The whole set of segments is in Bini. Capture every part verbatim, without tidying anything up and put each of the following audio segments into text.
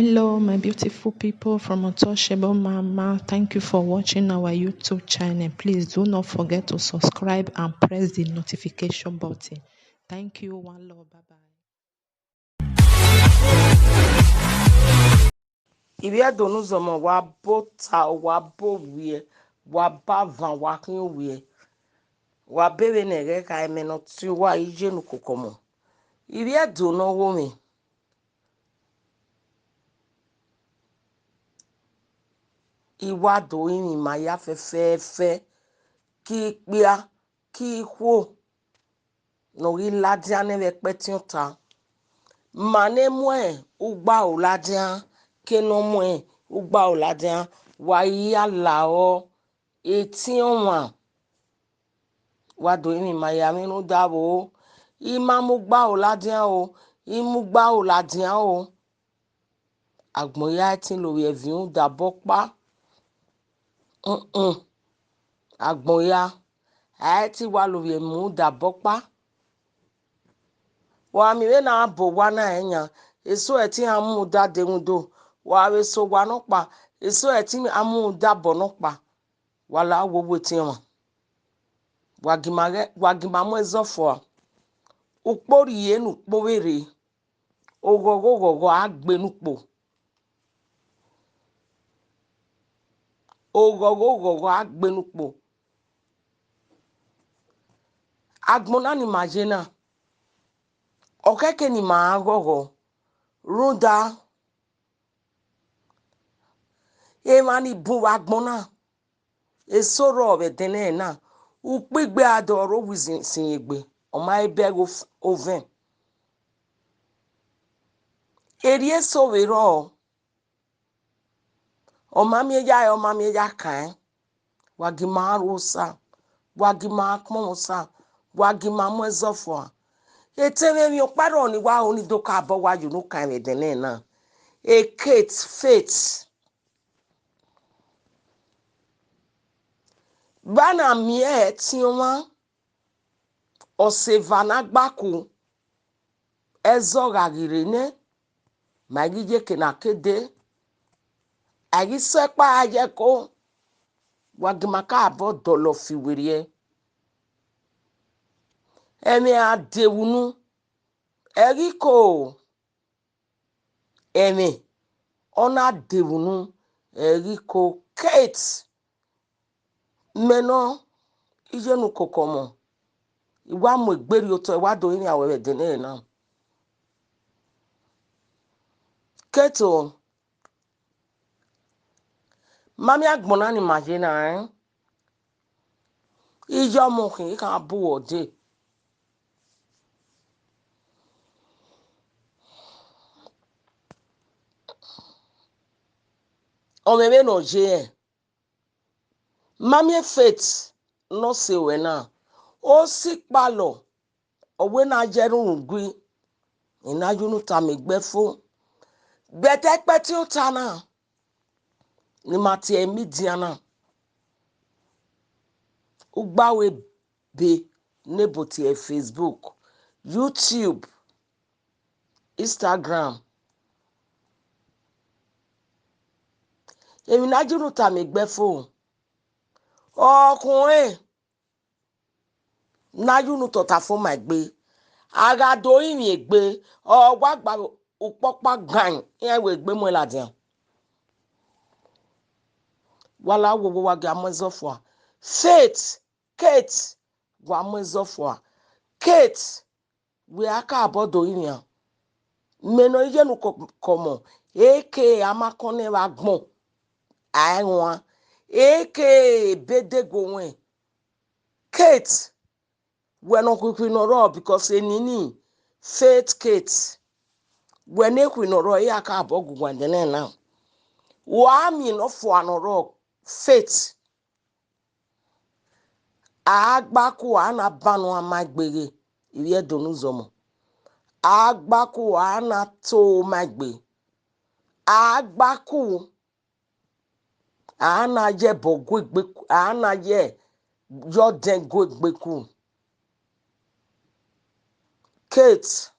Hello, my beautiful people from Untouchable Mama. Thank you for watching our YouTube channel. Please do not forget to subscribe and press the notification button. Thank you. One love. Bye bye. Ivbi Ẹdo ne uzọmọ, wa bo ta, wa bo wiẹ, wa ba van, wa khian wiẹ, wa be vbene ẹghẹ kha, ẹmwẹ ne ọ tie uwa, iye ne ukoko ọmọ. Ivbi Ẹdo ne ọ wo mwẹ, I wa do rinmwian ima ya fẹfẹfẹ, ke ikpia, ke ikhuo ne ọ ghi ladian nẹ vbe ẹkpẹtin ọta. Ma ne mu ugba ro ladian, ke ne ọ mu ugba ro ladian, wa i ya la ọre etiẹn ọmwa. Wa do rinmwian ima ya mwẹ rhunmwuda vbo, I ma mu ugba ro ladian o, I mu ugba ro ladian o. Agbọn hia i tin lovbiẹ viọ rhunmwuda obọ ọkpa. Agbọn hia, a i tin wa lovbiẹ mu rhunmwuda obọ ọkpa. Wa miẹn vbene a bo owa na rẹn yan, eso ẹtin a mu rhunmwuda deghundeghun. Wa vbe sẹ owa nọkpa, eso ẹtin a mu rhunmwuda obọ nọkpa. Wa la wowo etiẹn ọmwa. Wa gie ima ghẹ, wa gie ima mu ẹzọ fua. Ukpo rhie ne ukpo vbe rre. Oghọghọ oghọghọ a gbe ne ukpo. Oghọghọ oghọghọ a gbe ne ukpo. Agbọn na ne ima ye na, ọ khẹke ne ima ghọghọ, rhunmwuda emwa ni bun vbe agbọn na, eso rrọọ vbe ẹdẹnẹrẹ na, ukpigbe a dọ ọre owisin egbe, ọ ma he bẹghe ovẹn. Erriọ eso vbe rrọọ, ọ ma miẹn ya re, ọ ma miẹn ya kan ẹn, wa gie ima ru osa, wa gie ima kpọnmwẹ osa, wa gie ima mu ẹzọ fua. Etẹn mwẹ emwi ọkpa rrọọ ne I wa ru ni do ka obọ wa ye unu kan vbe ẹdẹnẹrẹ na. E Kate, Faith. Vbe a na miẹn ẹtin ọmwa, ọ sẹ eva ne a gba ku, ẹzọ gha ghi rre nẹ, ma i ghi ye eke ne a ke dee, a i ghi sẹ ẹkpa ra ye ẹko, wa gie ima ka obọ dọlọ fi werriẹ. Ẹmwẹ a de vbe unu, ẹ ghi ko. Ẹmwẹ ọ na de vbe unu, ẹ ghi ko. Kate, mẹ nọ, iye ne ukoko ọmọ, I wa mu egbe rhie otọ, I wa do rinmwian ruẹ vbe ẹdẹnẹrẹ na. Kate o, ma miẹn agbọn na ne ima ye na rẹn, iye ọmọ khin, I kha bu uwẹ dee. Ọ mwẹ vbene ọ ye rẹn, ma miẹn Faith ne ọ sẹ ruẹ na, ọ sẹ ikpalọ, ọ wẹ ne a ye ẹre urhunmwuda, I na ye unu tama egbe fo. But ẹkpẹtin ọta na, ne ima tie media na, ugba ru ebe ne ebo tie Facebook, YouTube, Instagram. Emwi ne a ye unu tama egbe fo, ọ khuẹn ne a ye unu tota fo ma egbe. A gha do rinmwian egbe, ọ wa gba ukpọkpa gan, iran wẹ egbe mu ẹn ladian. Wa la wowo, wa gie a mu ẹzọ fua. Faith, Kate, wa mu ẹzọ fua. Kate, wẹ a ka obọ do rinmwian. Mẹ nọ, iye ne ukoko ọmọ, eke a ma kọn nẹ vbe agbọn, a i wan, eke ebe dego ruẹn. Kate, wẹ ne ọ khu ikhui ne ọ rrọọ, because enini, Faith Kate, wẹ ne ikhui ne ọ rrọọ, I ya ka obọ gu uwẹ ẹdẹnẹrẹ na. Wa miẹn ne ọ fua ne ọ rrọọ, Faith. A gba ku, a na ban unu ma egbe ghe, ivbi Ẹdo ne uzọmọ. A gba ku, a na to ma egbe. A gba ku, a na ye ẹbọ gu egbe ku, a na ye, ye ọdẹn gu egbe ku. Kate,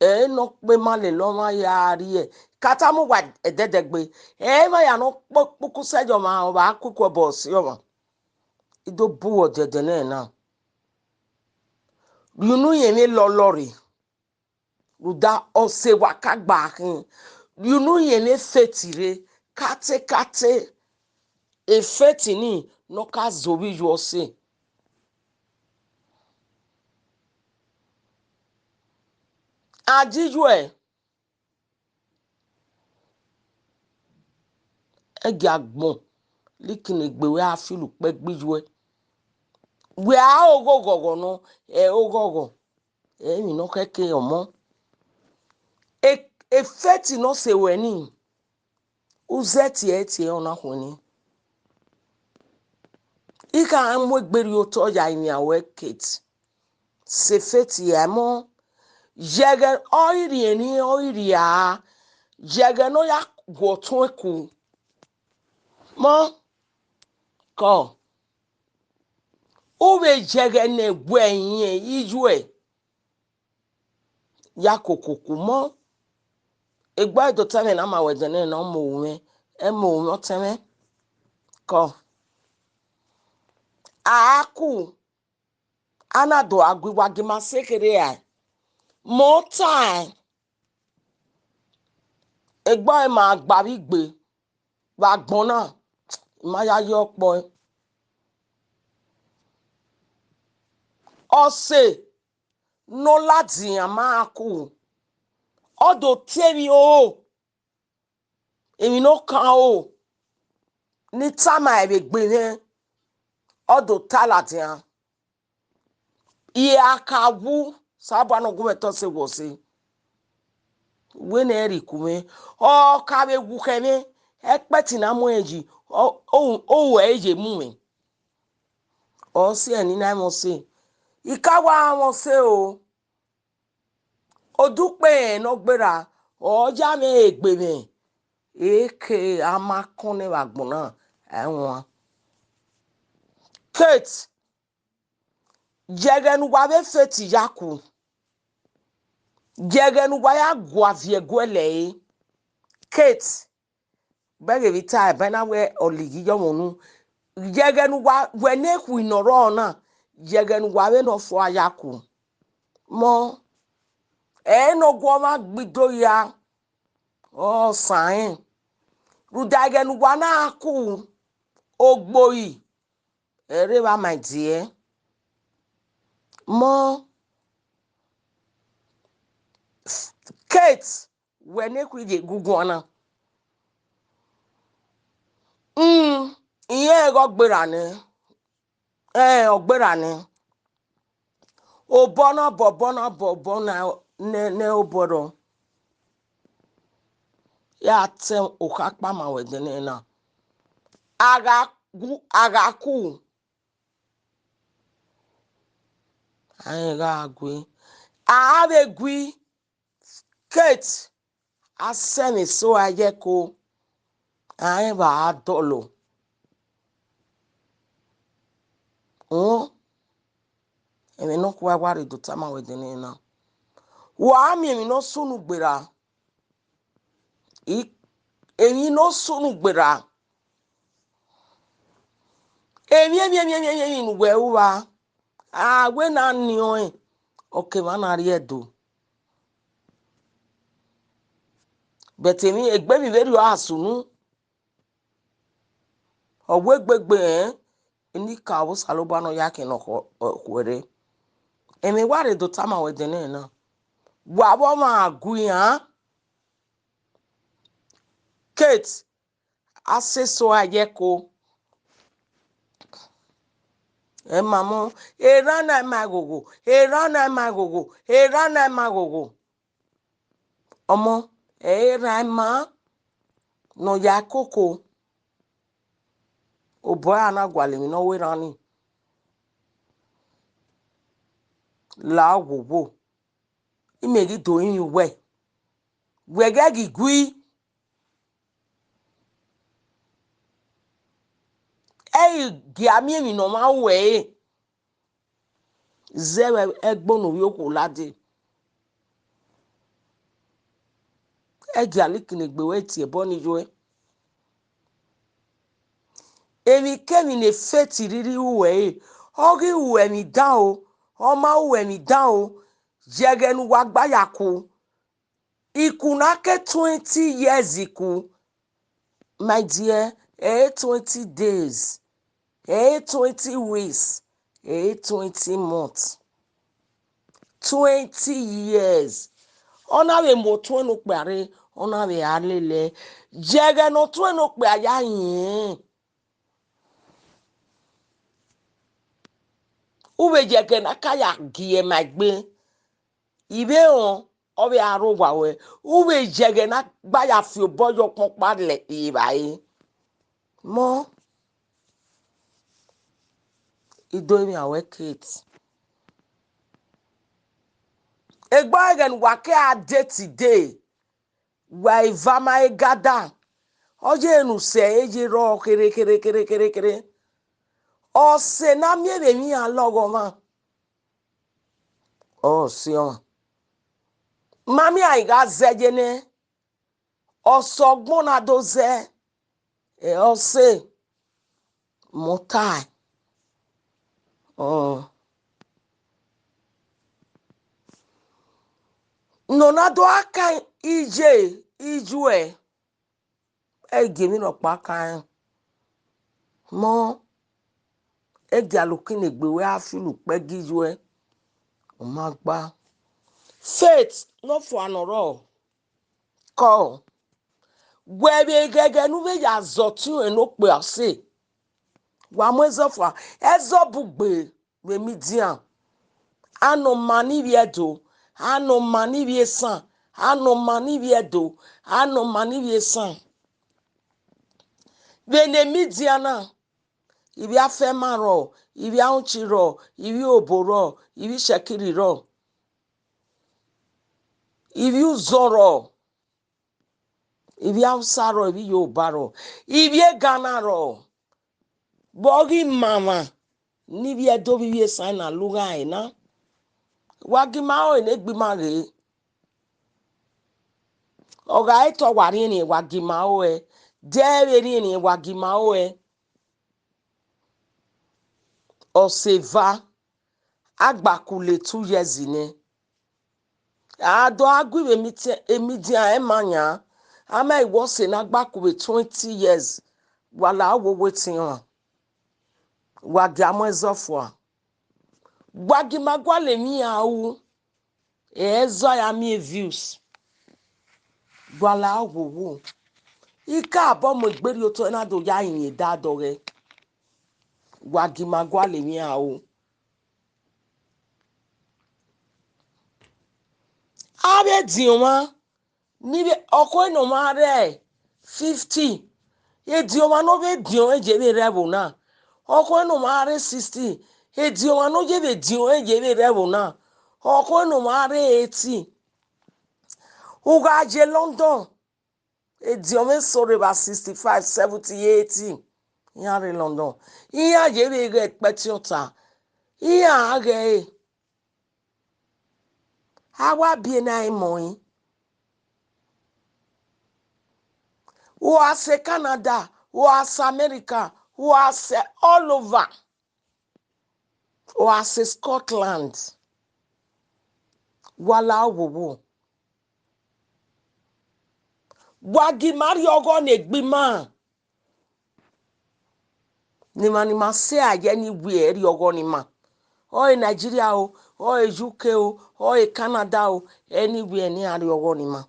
Ẹ ne ọ kpe ma lele ọmwa ya rrie, ka tama uwa ẹdẹdẹgbe, ẹ i vba ya ne ọ kpokpo sẹ ye ọmwa, ọ vba kuku ẹbọ si ọmwa. I do bu uwẹ ọdẹdẹ nẹ na. Rhie unu yẹn emwi lọlọ rre, rhunmwuda ọse wa ka gba khin. Rhie unu yẹn emwi feti rre, kate kate, feti ni ne ọ ka zẹ ovbi iyuẹ ọse. A ji iyuẹ, ẹ gia gbọn, like ne egbe ruẹ a filo ukpẹ gbe iyuẹ. Wẹ a ogho ghọghọ nọ, ẹ ogho ghọghọ, ẹ emwi ne ọ khẹke ọmọ. E, feti ne ọ sẹ ruẹ ni, u zẹ tie tie ọna khuẹnniẹn. I gha mu egbe rhie otọ ya emian ruẹ Kate. Sẹ feti ya mọ, yẹghẹ ọ i rhiẹnrhiẹn, ọ i rhia, yẹghẹ ne ọ ya gu ọtuẹn ku. Mọ, kọ, u vbe yẹghẹ ne wẹ irẹn iyuẹ ya kokoku mọ. Egbe do ta ẹmwẹ ne a ma wẹ ẹdẹ nẹ na, ọ mu ohu mwẹ, ẹ mu ohu mwẹ ọtẹn mwẹ. Kọ, a ku, a na do a gu, wa gie ima sẹ kherhe rae. Mọ tae, egbe ọre ma gba vbe igbe vbe agbọn na, I ma ya ye ọkpọe. Ọse ne ọ ladian ma ku, ọ do tie emwi oro, emwi ne ọ kan oro, ne I tama ẹre vbe egbe mwẹ, ọ do ta ladian. I a ka wu, Osanobua ne ọ gu mwẹ tọ sẹ wẹ ọse, wẹ ne ẹ rhie ku mwẹ, ọ ka vbe wu khẹ mwẹ, ẹkpẹti ne a mu ẹn yi, ọ, ọ, ọ ru ẹre ye mu mwẹ. Ọ si ẹre ne I na mwẹ ọse, I ka wa mwẹ ọse o. Odukpe ne ọ gberra, ọ ya mwẹ egbe mwẹ, eke a ma kọn nẹ vbe agbọn na, ẹ wan. Kate, yẹghẹ ne uwa vbe feti ya ku, yẹghẹ ne uwa ya gua viẹ guẹlẹ ẹre. Kate, bẹghe vbe I ta ẹbẹ na wẹ ọ lighi yọ mwẹ unu. Yẹghẹ ne uwa wẹ ne ekhui ne ọ rrọọ na, yẹghẹ ne uwa vbe ne ọ fua ya ku. Mọ, ẹ ne ọ gu ọmwa gbe ido ya, ọ san rẹn. Rhunmwuda ẹghẹ ne uwa na ku, ogbori, ẹ rre vbe ama ediẹ. Mọ, Kate, wẹ ne ekhui ye egungun na. Mm, irẹn ghe ọ gberra nẹ, ẹ ọ gberra nẹ. Obọ na bọ, obọ na bọ, obọ na nẹ, nẹ obọ rrọọ. Ya te okha kpa ma wẹ ẹdẹ nẹ na. A gha gu, a gha ku. A rẹn gha gui. A vbe gui. Kate, a sẹ ẹmwẹ eso a ye ẹko, a rẹn vbe a dọlọ. Ọn, ẹmwẹ ne ọ khuẹ wa rre do tama wẹ ẹdẹ nẹ na. Wa miẹn emwi ne ọ sunu gberra. I, emwi ne ọ sunu gberra. Emwi, emwi, emwi, emwi, emwi, emwi ne uwẹ ru vba, a wẹ na niọn ẹn, ọ ke emwa na rrie Ẹdo. But emwi, egbe emwi vberriọ a sunu. Ọ wẹ egbe egbe rẹn, eni ka vbe Osanobua ne ọ ya khian ne ọ khuẹrhẹ. Ẹmwẹ wa rre do tama wẹ ẹdẹ nẹ na. Wa vbe ọmwa gu iran. Kate, a sẹ eso a ye ẹko. Ẹ ma mọ, erhan na ma ghogho, erhan na ma ghogho, erhan na ma ghogho. Ọmọ, ẹ i ra ima ne ọ ya koko. Obọ ra na gualọ emwi ne ọ wẹ erhan ni. La owowo. Imẹ ghi do rinmwian uwẹ. Wẹ ghẹ ghi gui. Ẹ i gia miẹn emwi ne ọ ma ru ẹre. Zẹ vbe ẹgbọn ne ovbi okhuo lade. Ẹgia likinegbe wẹ tie ẹbọ ni yuẹ. Emwi kemwi ne Faith rhirhi ru ẹre, ọ ghi ru ẹmwi dan o, ọ ma ru ẹmwi dan o, ye ẹghẹ ne uwa gba ya ku. Iku na ke twenty years iku, my dear, ẹ i re twenty days, ẹ i re twenty weeks, ẹ i re twenty months. Twenty years. Ọ na vbe mu otuẹn ne okpia rre, ọ na vbe a lele ẹe. Ye ẹghẹ ne otuẹn ne okpia ya rẹn. U vbe ye ẹghẹ ne a ka ya gie ma egbe. I vbe rẹn, ọ vbe a rre owa ruẹ. U vbe ye ẹghẹ ne a gba ya fi obọ ye ọkpọnkpa lẹ evbare. Mọ, I do emwi a wẹ Kate. Egbe ẹghẹ ne uwa ke a date today, wa eva ma e gada. Ọ ye ne u sẹ eye rrọọ kere kere kere kere kere. Ọse ne a miẹn vbe emwi iran lọghọ ọmwa. Ọ si ọmwa. Ma miẹn a i gha zẹ ye nẹ. Ọse ọgbọn na do zẹ. Ẹ, ọse. Mọ tae. Ọ. Ne ọ na do a kan iye, iyuẹ. Ẹ i gie emwi nọkpa kan rẹn. Mọ, ẹgia likinegbe wẹ a fi ulu kpẹ gie iyuẹ. Ọ ma gba. Faith, ne ọ fua ne ọ rrọọ. Kọ, wẹ vbe ghẹghẹ ne u vbe ya zẹ ọtiọnrẹn ne okpia ọse, wa mu ẹzọ fua, ẹzọ bugbe vbe media. Anọ ma ne ivbi Ẹdo, anọ ma ne ivbi Esan, anọ ma ne ivbi Ẹdo, anọ ma ne ivbi Esan. Vbene media na, ivbi Afẹma rrọọ, ivbi Aruchi rrọọ, ivbi Obo rrọọ, ivbi Shekiri rrọọ, ivbi Uzọ rrọọ, ivbi Hausa rrọọ, ivbi Yoruba rrọọ, ivbi Ghana rrọọ. Vbe ọ ghi ma emwa ne ivbi Ẹdo vbe ivbi Esan na lu gha ẹre na, wa gie ima ro ne egbe ima ghe. Ọ gha re te ọ wa rhiẹnrhiẹn, wa gie ima ro ẹe, de ẹ vbe rhiẹnrhiẹn, wa gie ima ro ẹe. Ọse eva, a gba ku le two years nẹ. A do a gu vbe media, media ẹmwẹ yan, a ma i wẹ ọse ne a gba ku vbe twenty years, wa la wo wetin ọnrẹn, wa gie a mu ẹzọ fua, wa gie ima gualọ emwi iran ru, ẹ i zọ a ya miẹn views, wa la wo wo, I ka bọ mu egbe rhie otọ na do ya rinmwian da dọghẹ, wa gie ima gualọ emwi iran ru. A vbe diọn ọmwa, ni vbe ọkhọ ne ọmwa rre fifty, ediọn ọmwa ne ọ vbe diọn ẹre ye vbe rre ẹvbo na, ọkhọ ne ọmwa rre sixty, ediọn ọmwa ne ọ ye vbe diọn ẹre ye vbe rre ẹvbo na, ọkhọ ne ọmwa rre eighty. U gha ye London, ediọn mwẹ eso rre evba sixty five, seventy, eighty, iran rre London, iran ye vbe ghẹ ikpẹtin ọta, iran gha ghẹ ẹre. A wa biẹ ne a i mọ ẹre. Uwa sẹ Canada, uwa sẹ America, uwa sẹ all over, uwa sẹ Scotland, wa la wo wo. Wa gie ima rhiọghọ ne egbe ima. Ne emwa ne ima sẹ a ye anywhere rhiọghọ ne ima. Ọ re Nigeria o, ọ re U K o, ọ re Canada o, anywhere ne iran rhiọghọ ne ima.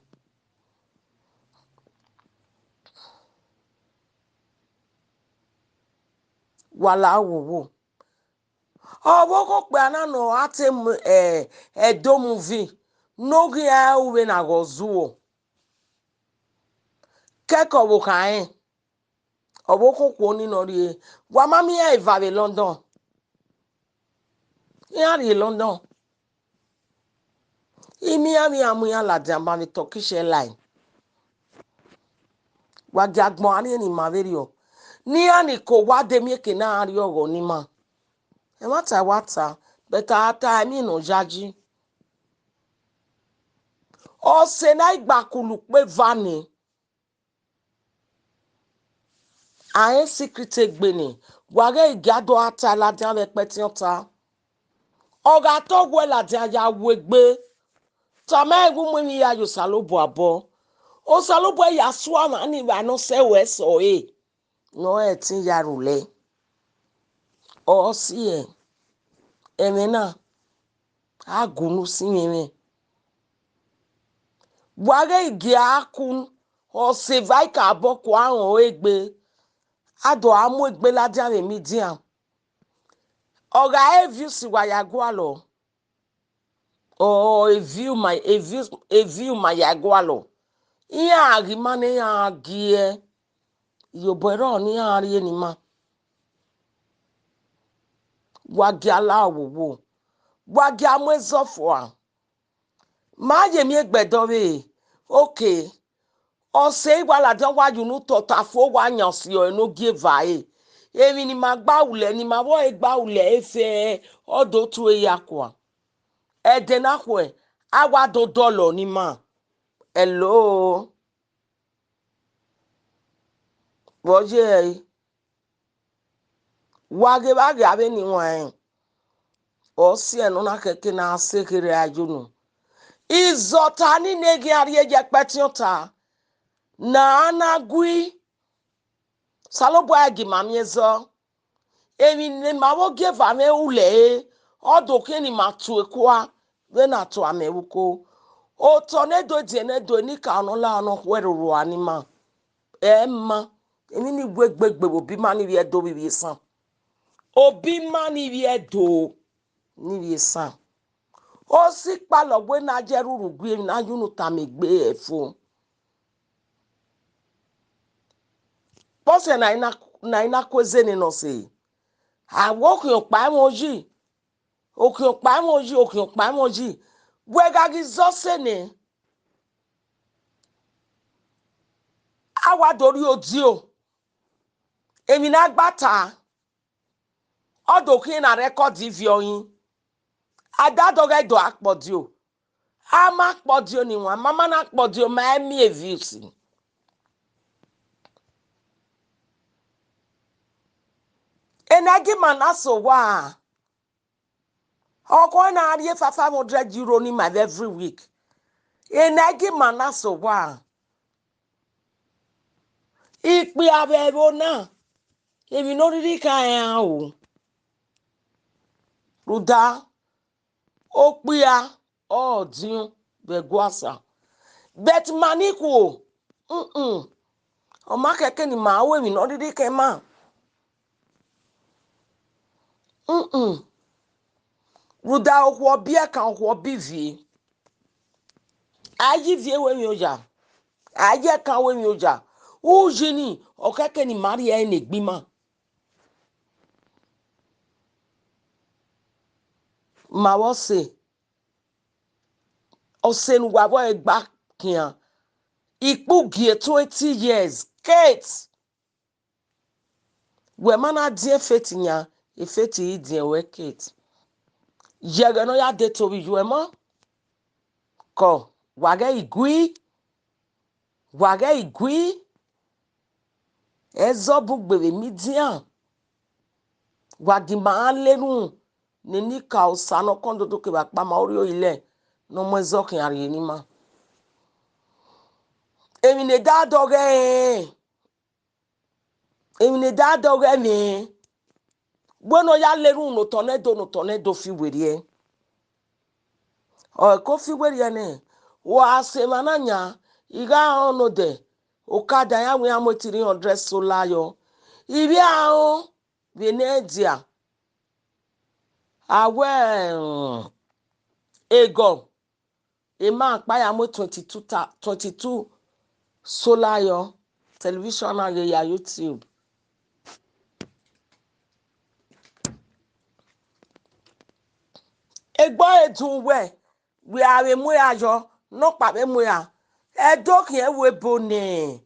Wa la wo wo. Ọvbokhan okpia na ne ọ ra te mu, eh, Ẹdo Movie, ne ọ ghi ra ru vbene a ghe ọ zuọ. Kẹkẹ ọvbokhan rẹn, ọvbokhan okhuo ni ne ọ rrie, wa ma miẹn iran eva vbe London. Iran rrie London. I miẹn iran vbe iran mu iran ladian ban vbe Turkish Airline. Wa gie agbọn a rhiẹnrhiẹn ima vberriọ. Ne iran ni ke owa de miẹn eke ne a rhiọghọ ne ima. Ẹmwata wa ta, but a ta emwi ne ọ yayi. Ọse ne a i gba kulu ukpo eva ni, a rẹn secret egbe ni, wa ghẹ i gia do gha ta ladian vbe ẹkpẹtin ọta. Ọ gha tọ wẹ ladian ya wu egbe, tama ẹre wẹ u mu emwi ya ye Osanobua obọ. Osanobua ya sua emwa ni vbe ne ọ sẹ ruẹ sẹ ọre ne ọ rẹn ẹtin ya rhulẹ. Ọ si ẹmwẹ na, a gu unu si mwẹ mwẹ. Wa ghẹ i gia ku, ọ sẹ eva ikabọ kua rẹn ọre egbe, a do a mu egbe ladian vbe media. Ọ gha re views wa ya gualọ, ọ view ma, view, view ma ya gualọ. Iran ghi ma ne iran giẹ, iyobọ ẹre ọnii iran rhie ne ima. Wa gia la owowo, wa gia mu ezọ fua. Ma ye emwi egbẹdẹ ọvbehe, okay. Ọ sẹ i wa ladian, wa ye unu tota fo, wa yan ọsi ọre ne ogieva ẹre. Emwi ne ima gba rhulẹ, ne ima vbe ọre gba rhulẹ ẹre fẹẹrẹ, ọ do tue ya kua. Ẹdẹ na khuẹ, a wa do dọlọ ne ima. Hello. Vbe ọ ye ẹre? Wa ghe vbe a ghe avbe eni ruẹn, ọ siẹn ne ọ na khẹke ne a sẹ kherhe a ye unu. Izọta ni ne ghi a rhie ye ẹkpẹtin ọta, ne a na gui, Osanobua gie ima miẹn zọ. Emwi ne ima vbe ogieva mwẹ rhulẹ ẹre, ọ do khian ne ima tue kua vbene a tua mẹ vbe uko. Otọ ne do ediọn ne do eni ka nọ la nọ khuẹ roro a ne ima. Ẹ ma, emwi ni wegbe gbe vbe obọ ima ni vbiẹ do vbe ivbi esan. Obọ ima ni vbiẹ do ni vbe esan. Osikpalọ wẹ ne a ye ẹre urhu gu emwi ne a ye unu tama egbe ẹre fo. Vbọsẹ ne a i na, ne a i na ku eze ne nọ sẹ, a wẹ okhian ọkpa ẹmwẹ oyi, okhian ọkpa ẹmwẹ oyi, okhian ọkpa ẹmwẹ oyi, wẹ gha ghi zọ sẹ nẹ, a wa do rhie odio, emwi ne a gba ta, ọ do khian na record viọ yin, a da dọghẹ do a kpọdio, a ma kpọdio ni wan, ma ma na kpọdio, ma i miẹn views. Enẹgi ima na sẹ owa, ọkhuẹ na rhie five five hundred euro ne ima every week. Enẹgi ima na sẹ owa, ikpia vbe ẹvbo na, emwi ne ọ rhirhi kha rẹn o. Rhunmwuda, okpia ọ diọn vbe ẹguasan. But ma ni khuo, mm-mm, ọ ma khẹke ne ima ru emwi ne ọ rhirhi khẹ ima. Mm-mm. Rhunmwuda okhuo ọ biẹ ẹkan, okhuo ọ biẹ ivie. A ye ivie ru emwi oya, a ye ẹkan ru emwi oya. Uyi ni, ọ khẹke ne ima rhie ẹre ne egbe ima. Ma vbe ọse, ọse ne uwa vbe ẹre gba khian, ikpe ugie twenty years, Kate. Wẹ ma na diẹn Faith yan, Faith i diẹn ruẹ Kate. Yẹghẹ ne ọ ya de to vbe iyuẹ mọ. Kọ, wa ghẹ i gui, wa ghẹ i gui. Ẹzọ bun gbe vbe media. Wa gie ima lele unu, ne eni ka osa ne ọ kọn dodo kevbe akpama, ọ rhie orilẹ ne ọ mu ẹzọ khian rhie ne ima. Emwi ne da dọghẹ rẹn, emwi ne da dọghẹ mwẹ, wẹ ne ọ ya lele unu ne otọ nẹ do, ne otọ nẹ do fi werriẹ. Ọ ko fi werriẹ nẹ, wa sẹ emwa na yan, I gha rẹn odẹ, okada iran wẹ iran mu three hundred solar yọ. Ivbi aro vbe ne dia, a wẹ, egọ, emwa kpa ya mu twenty two ta, twenty two solar yọ, television na ghe ya YouTube. Egbe ọre dun wẹ, wẹ a vbe mu ra yọ, nọkpa vbe mu ra, ẹdẹ khian ẹvbo ebo nẹ,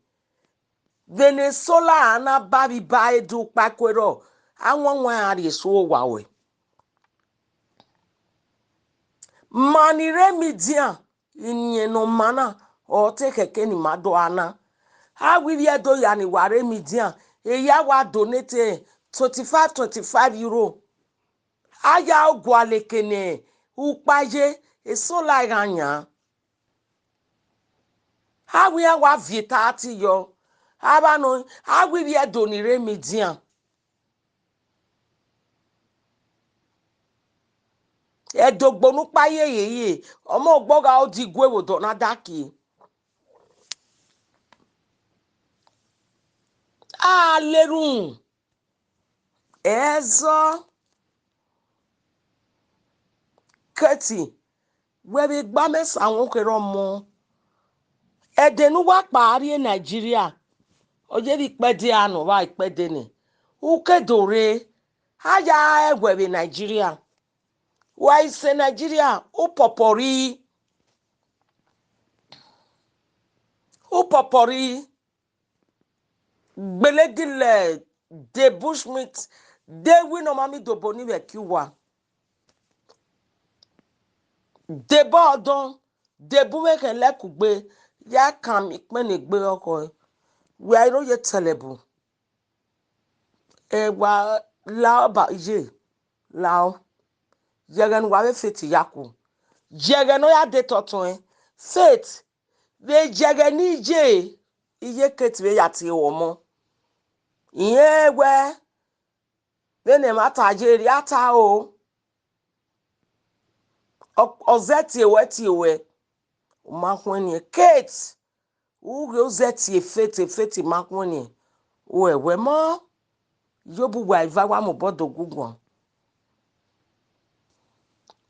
vbene solar na ba vbe iba ẹdẹ ukpa ẹkuerọ, a wan wan iran rhie eso owa ruẹ. Ma ni rre media, iniẹn ne ọ ma na, ọ te khẹke ne ima do a na. A wẹ ivbi Ẹdo ya ni wa rre media, eya wa donate twenty five, twenty five euro. A ya gualọ eke ne ukpa ye, eso la gha yan. A wẹ iran wa viẹ thirty yọ, a vba nọ, a wẹ ivbi Ẹdo ni rre media. Ẹdogbo ne ukpa ye yeye, ọmọ ogbọ gha odi gue vbe odọ na da kie. A le run ẹzọ. Katie, wẹ vbe gba mẹ sa wọn kherhe ọmọ. Ẹdẹ ne uwa kpa rrie Nigeria, ọ ye vbe ikpẹdẹ a nọ vba ikpẹdẹ nẹ, u ke do rre, a ya ẹwẹ vbe Nigeria. Wa i sẹ Nigeria, u pọpọ rri, u pọpọ rri. Gbele gilẹ de bushmeat, de wi ne ọ ma mi dobo ni vbe ẹki uwa. De bọ ọdọn, de bu vbe khẹn lẹkugbe, ya kan ikpẹn ne egbe ọkhọe, wẹ a i ro ye tẹlẹbu. Ẹ wa lao ba ye, lao. Yẹghẹ ne uwa vbe Faith ya ku. Yẹghẹ ne ọ ya de tọtọn ẹn. Faith, vbe yẹghẹ ne iye, iye Katie vbe ya tie ruẹ ọmọ. Irẹn wẹ, vbene ẹmwata ye erriọ a ta o. Ọ, ọ zẹ tie ruẹ, tie ruẹ. U ma khuẹnniẹn. Katie, u ghe u zẹ tie Faith, Faith ma khuẹnniẹn. Uẹ wẹ mọ, Iyob, uwa eva wa mobọ do gu guan.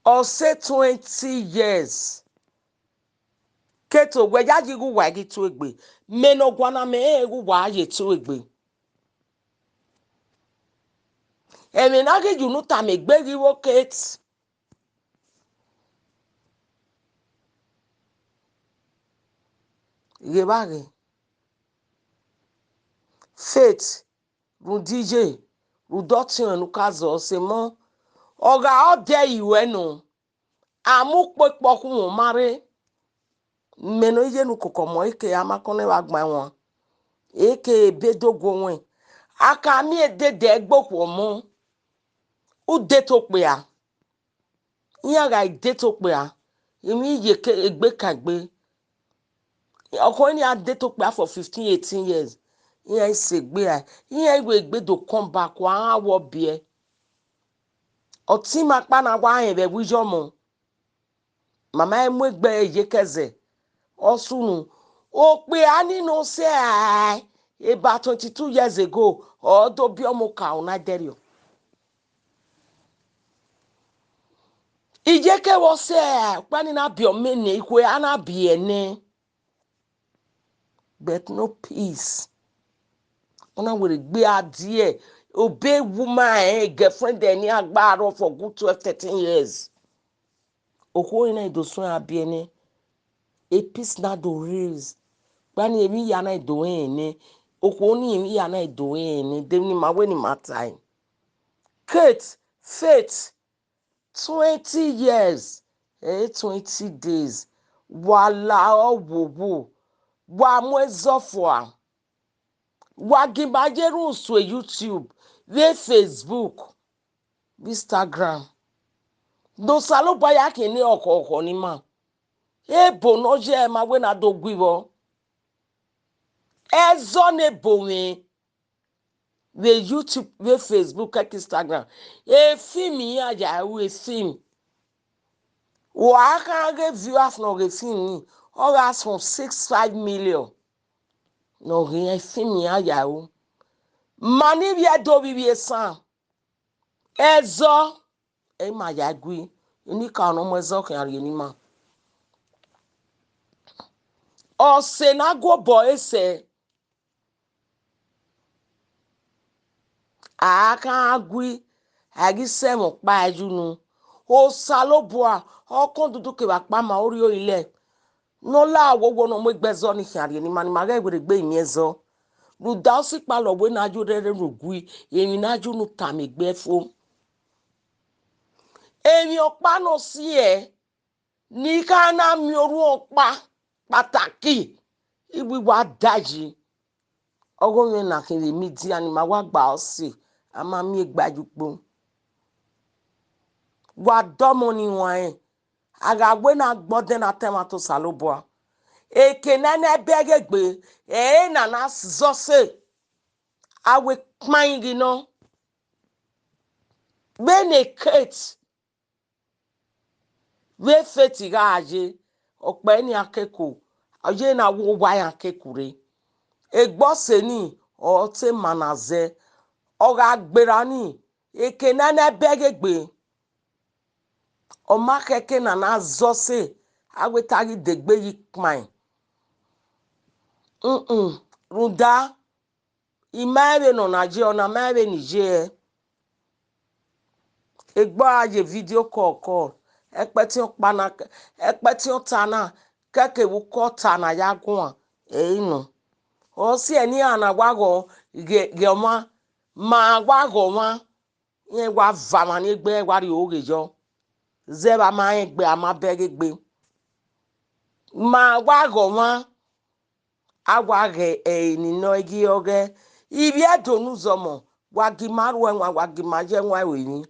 Ọ sẹ twenty years. Katie, wẹ ya yi ghe uwa ghi tuegbe. Mẹ ne ọ guan na, mẹ rẹn ghe uwa ye tuegbe. Ẹmwẹ ne a ghi ye unu tama egbe ghi vbo Katie. Ghe vba ghe. Faith, rhunmwuda iye, rhunmwuda ọtiọnrẹn ne u ka zọ, ọ sẹ mọ, ọ gha ọdẹ ruẹ nọ. A mu ukpo ekpọ khuọnmwi ma rre. Mẹ ne ọ ye ne ukoko ọmọ, eke a ma kọnẹ vbe agban ẹwaẹn, eke ebe do gu owẹn. A ka miẹn edede ẹgbe okhuo ọmọ, u de to okpia. Iran gha de to okpia, emwi ye ke egbe ka egbe. Ọkhọ ni a de to okpia for fifteen, eighteen years, iran i sẹ egbe ra, iran i wẹ egbe do come back, wa gha wọ biẹ. Ọtẹn ima ọkpa na wa rẹn vbe ẹvbo iyọmọ. Mama i mu egbe ẹre ye kẹzẹ, ọ sunu. Okpia ni ne ọ sẹ about twenty two years ago, ọ do biẹ ọmọ oka, ọ na dẹrriọ. Iye ke vbe ọ sẹ, ọkpa ni na biẹ ọmọ nẹ, ikhue a na biẹ nẹ. But no peace. Ọ na werriegbe a die, obey woman, eh, girlfriend ẹre ni a gba arọ for good twelve, thirteen years. Okhuo na i do suẹn a biẹ nẹ, e peace na do raise. Ọkpa ni emwi hia na i do rẹn nẹ, okhuo ni emwi hia na i do rẹn nẹ, de emwi ne ima wẹ ne ima tae. Kate, Faith, twenty years, eh, twenty days, wa la ọ wowo, wa mu ẹzọ fua. Wa ginba ye rhunmwuda YouTube, vbe Facebook, vbe Instagram. Ne Osanobua ya khian ne ọkhọkhọ ne ima. Ebo ne ọ ye ma wẹ ne a do gu vbọ. Ẹzọ ne ebo mwẹ vbe YouTube, vbe Facebook, keke Instagram. E film iran ya ru e film. Wa kha ghe viewers ne ọ ghe film ni, ọ gha sọn six five million. Ne ọ ghe iran film iran ya ru. Ma ni vbiẹ do vbe ivbi esan. Ẹzọ, ẹ i ma ya gui, enikaro ne ọ mu ẹzọ khian rhie ne ima. Ọse ne a gu obọ ẹre sẹ, a gha gui, a ghi sẹ ẹmwẹ ọkpa ẹre ye unu. Osanobua, ọ kọn dudu kevbe akpa ma, ọ rhie orinmwẹ. Ne ọ la wowo ne ọ mu egbe ẹzọ ni khian rhie ne ima, ne ima ghẹ werriegbe miẹn ẹzọ. Rhunmwuda ọ sikpalọ wẹ ne a ye urhẹrhẹ ne u gui, emwi ne a ye unu tama egbe fo. Emwi ọkpa ne ọ si ẹe, ne I ka na miẹn orhuọn ọkpa kpataki, I wẹ I wa dayi. Ọghomwẹ na khin vbe media ni ma wa gba ọse, a ma miẹn egbe ye ukpo. Wa dọmọ ni huanrẹn, a gha wẹ ne a gbe ọdẹn na ta ẹmwata Osanobua. Eke ne a na bẹghe egbe, ẹre na na zẹ ọse, a wẹ kpain ghi nọ. Vbene Kate, vbe Faith gha ye, ọ kpẹ ne iran keku, ọ ye na wẹ owa iran keku rre. Egbe ọse ni, ọ te ma na zẹ, ọ gha gberra ni, eke ne a na bẹghe egbe, ọ ma khẹke ne a na zẹ ọse, a wẹ te a ghi degbe yi kpain. Mm-mm, rhunmwuda, I ma rẹn vbene ọ na ye, ọ na ma rẹn vbene I ye ẹe. Egbe a ye video call call, ẹkpẹtin ọkpa na, ẹkpẹtin ọta na, kẹkẹ vbe ukọ ọta na ya guan, ẹre I nọ. Ọ si ẹre ne iran na wa ghọ ghe, ghe ọmwa, ma wa ghọ ọmwa, iran wa va mwa ni egbe, iran wa rrie oghe yọ. Zẹ vbe a ma rẹn egbe, a ma bẹghe egbe. Ma wa ghọ ọmwa, a wa ghẹ ẹre ni nọ ghi ọghẹ, ivbi Ẹdo ne uzọmọ, wa gi ima ru ẹwaẹn, wa gi ima ye ẹwaẹn ru emwi.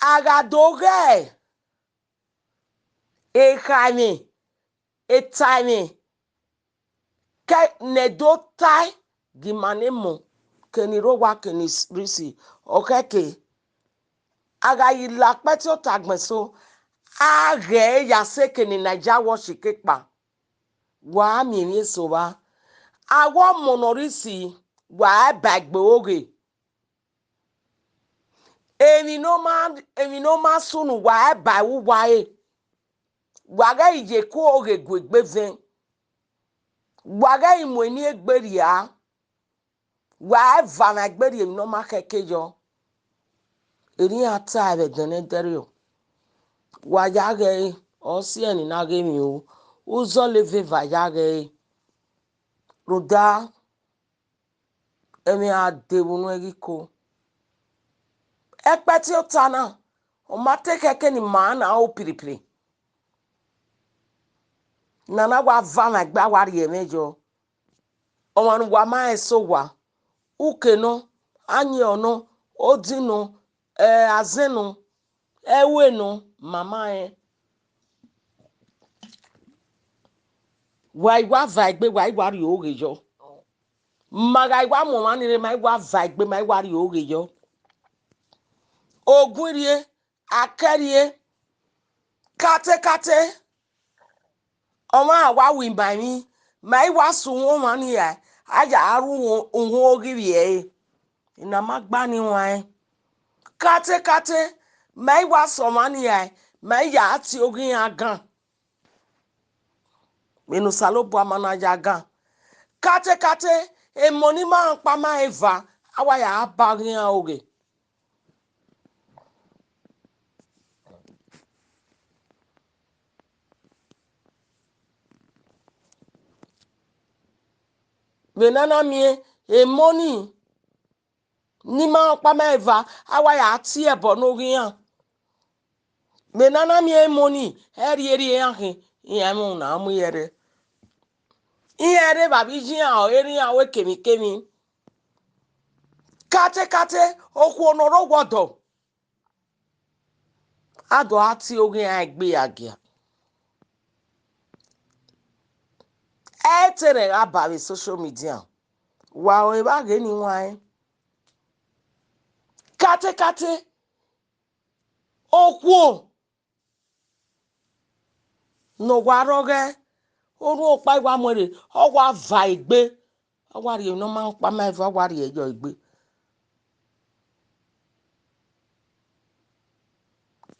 A gha do ghẹ ekhaemwẹ, etaemwẹ, ke ne do tae, gi ima ne emọ, ke ni rre owa, ke ni rre isi, ọ khẹke. A gha ghi la ẹkpẹtin ọta gbẹn eso, a ghẹ ya sẹ eke ne Niger Watch ke kpa. Wa miẹn emwi eso vba. A wẹ ọmọ ne ọ rre isi, wa ba egbe oghe. Emwi ne ọ ma, emwi ne ọ ma sunu, wa ba ẹre uwa ẹre. Wa ghẹ ye eku oghe gu egbe vẹn. Wa ghẹ mu eni egbe rria. Wa va mwa egbe rhie emwi ne ọ ma khẹke yọ. Erriọ iran tae vbe ẹdẹnẹdẹrriọ. Wa ya ghẹ ẹre, ọ si ẹre ne I na ghe emwi ru. Uzọla eva ya ghẹ ẹre. Rhunmwuda, ẹmwẹ a de vbe unu ẹghẹ iko. Ẹkpẹtin ọta na, ọ ma te khẹke ne ima na ro piripiri. Ne a na wa va mwa egbe, a wa rhie ẹmwẹ yọ. Ọmwa ne uwa ma rẹn sẹ owa, uke nọ, ayọn nọ, odin nọ, eh, azẹn nọ, ẹvbo nọ, ma ma rẹn. Wa i wa va egbe, wa i wa rrie oghe yọ. Ma gha i wa mu ọmwa ni rre, ma i wa va egbe, ma i wa rrie oghe yọ. Ogun rrie, akẹ rrie, katekate, ọmwa wa ru ima emwi, ma i wa sẹ uhunmwu ọmwa ni rae, a ya ru uhunmwu oghivbi ẹre. I na ma gba ni ruan ẹn. Katekate, ma i wa sẹ ọmwa ni rae, ma i ya tie oghi iran gan. Vbene Osanobua ma na ya gan. Katekate, emọ ni ma rẹn ọkpa ma rẹn eva, a wa ya ba ghi iran oghe. Vbene a na miẹn emọ ni, ni ma rẹn ọkpa ma rẹn eva, a wa ya tie ẹbọ ne oghi iran. Vbene a na miẹn emọ ni, ẹ rhie rhie iran khin, iran mu na mu iran rre. Iran rre vbe avbe iye iran ọre iran ru ekemwikemwi. Katekate, okhuo ne ọ rre owa ọdọ, a do a tie oghi iran egbe ya gia. Ẹ i te rẹn gha ba vbe social media. Wa ru evba ghe ni wan ẹn. Katekate, okhuo ne ọ wa rrọọ ghẹ, orhuọn ọkpa i wa mu ẹre, ọ wa va egbe, ọ wa rhie emwi ne ọ ma rẹn ọkpa ma eva, ọ wa rhie yọ egbe.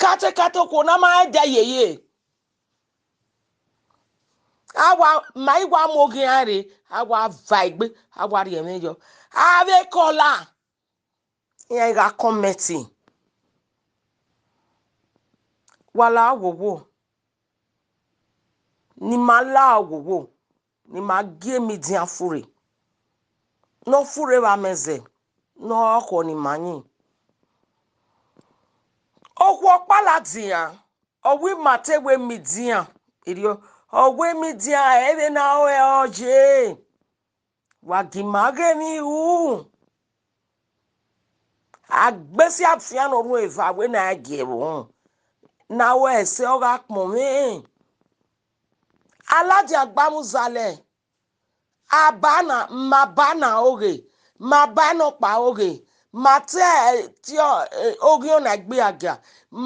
Katekate, okhuo ne a ma rẹn ẹdẹ yeye, a wa, ma i wa mu oghi iran rre, a wa va egbe, a wa rhie ẹmwẹ yọ. Avbe kọla, iran gha kọmẹntin. Wa la owowo, ne ima la owowo, ne ima gie media furre, ne ọ furre vbe amẹ zẹ, ne ọ khọ ne ima yin. Okhuo ọkpa ladian, ọ wẹ ima te wẹ imidian, erriọ, ọ wẹ imidian ẹre vbe na rẹn ọ ye. Wa gie ima ghe emwi ru. Agbesi afian ne ọ rhun eva wẹ ne a gie ẹvbo họn, ne a wẹ ẹse ọ gha kpọnmwẹ. A ladian gba mu zalẹ. A ba na, ma ba na oghe, ma ba nọkpa oghe, ma tie, tie oghian na gbe agia,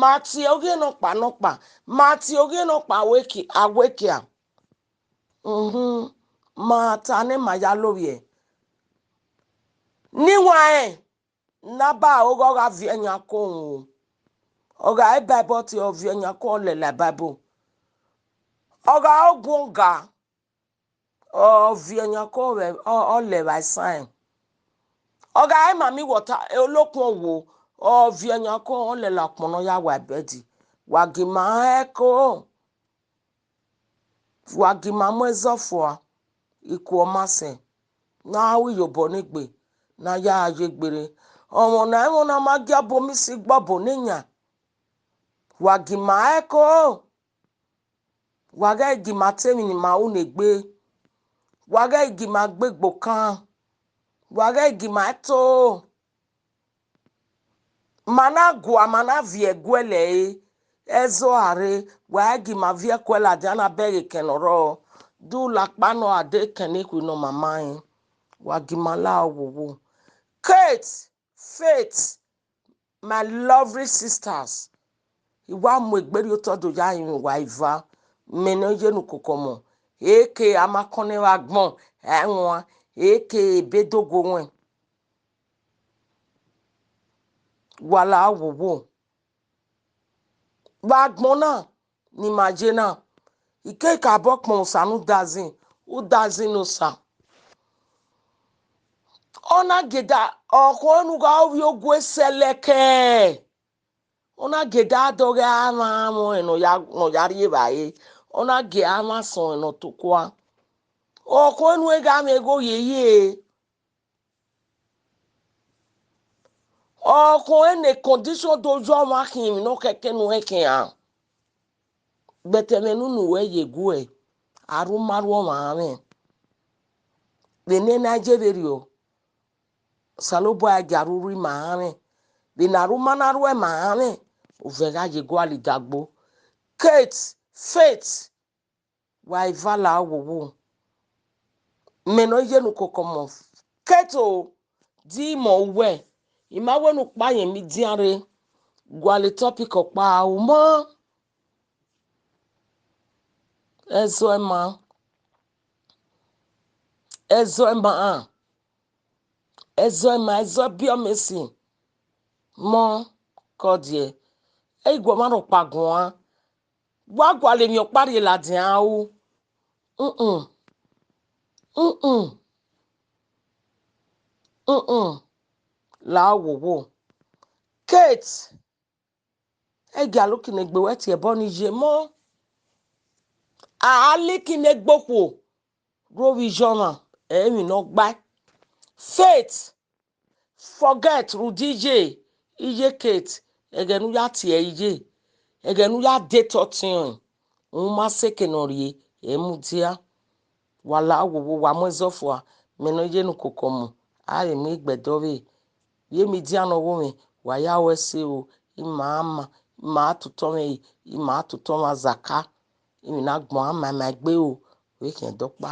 ma tie oghian nọkpa nọkpa, ma tie oghian nọkpa awekia. Mhm. Ma ta ne ma ya lovbiẹ. Ne I wanrẹn, ne a ba oghe ọ gha viẹ yan ko ru. Ọ gha re Bible tie ọ viẹ yan ko ọ lẹla Bible. Ọ gha re ogun ọga, ọ viẹ yan ko vbe, ọ, ọ lẹ vbe isan. Ọ gha re mami wọta, olokhuan owo, ọ viẹ yan ko ọ lẹla ọkpọn ne ọ ya wa bed. Wa gie ima hẹn ẹko. Wa gie ima mu ẹzọ fua, ikuọ ma sẹ, ne a ru iyobọ ne egbe, ne a ya ye gberre. Ọmọ na, ẹmwẹ na ma gie ọbo misi gbe ọbo ne eyan. Wa gie ima ẹko. Wa ghẹ gie ima te emwi ne ima ru ne egbe. Wa ghẹ gie ima gbe egbe okan. Wa ghẹ gie ima to. Ma na gua, ma na viẹ ẹguẹlẹ ẹre, ẹzọ a rre, wa ghẹ gie ima viẹ ẹkuẹ ladian na bẹghe ekẹn ne ọ rrọọ, de u la akpa nọ a de ekẹn ne khui ne ọ ma ma rẹn. Wa gie ima la owowo. Kate, Faith, my lovely sisters, I wa mu egbe rhie otọ do ya rinmwian uwa eva, mẹ ne ọ ye ne ukoko ọmọ, eke a ma kọn nẹ vbe agbọn, ẹ i wan, eke ebe do gu owẹn. Wa la wowo. Vbe agbọn na ne ima ye na, I ke kakabọ kpọnmwẹ Osa ne u da zin, u da zin ne Osa. Ọ na gie da, ọkhọe ne u gha ovbi ogue sẹlẹkẹ, ọ na gie da dọghe amwa amwẹ ọnrẹn ne ọ ya, ne ọ ya rri evbare, ọ na gie amwa sẹ ọnrẹn ne ọ tokua. Ọkhọe ne u gha mwẹ igho yeye. Ọkhọe ne condition do yọ ọmwa khian emwi ne ọ khẹke ne u rẹn khian. But ẹmwẹ ne unu ruẹ ye guẹ, a rhu ma rhuẹ ọmwa mwẹ. Vbene na je vberriọ, Osanobua gie a rhu rre ima mwẹ. Vbene a rhu ma na rhuẹ ima mwẹ, ovẹn gha ye gualọ idagbo. Kate, Faith, wa eva la wowo. Mẹ ne ọ ye ne ukoko ọmọ. Kate o, di imọ uwẹ, I ma wẹ ne u kpa yẹn midian rre, gualọ topic ọkpa ru mọ. Ẹzọ ima, ẹzọ ima, ẹzọ ima, ẹzọ biẹ ọmọ esi mọ kọdiẹ, ẹ i gu ọmwa rhọkpa guan, wa gualọ emwi ọkpa rhie ladian ru. Mm-mm. Mm-mm. Mm-mm. La wowo. Kate, ẹ gia liki ne egbe wẹ tie ẹbọ ni ye mọ. A liki ne egbe okhuo ru ovbi iye ọmwa, ẹ i emwi ne ọ gbae. Faith, forget rhunmwuda iye, iye Kate, ẹghẹ ne u ya tie ẹre iye, ẹghẹ ne u ya date ọtiọnrẹn, u ma sẹ eke ne ọ rrie, ẹ i mudia. Wa la wowo, wa mu ẹzọ fua, mẹ ne ọ ye ne ukoko ọmọ, a vbe mu igbẹdẹ ọvbehe. Vbe imidian ne ọ ghọmwẹ, wa ya ru ẹse o, ima ma, ima a totọ mwẹ, ima a totọ mwẹ azaka, emwi ne agbọn a ma ima egbe o, vbe khian dọkpa.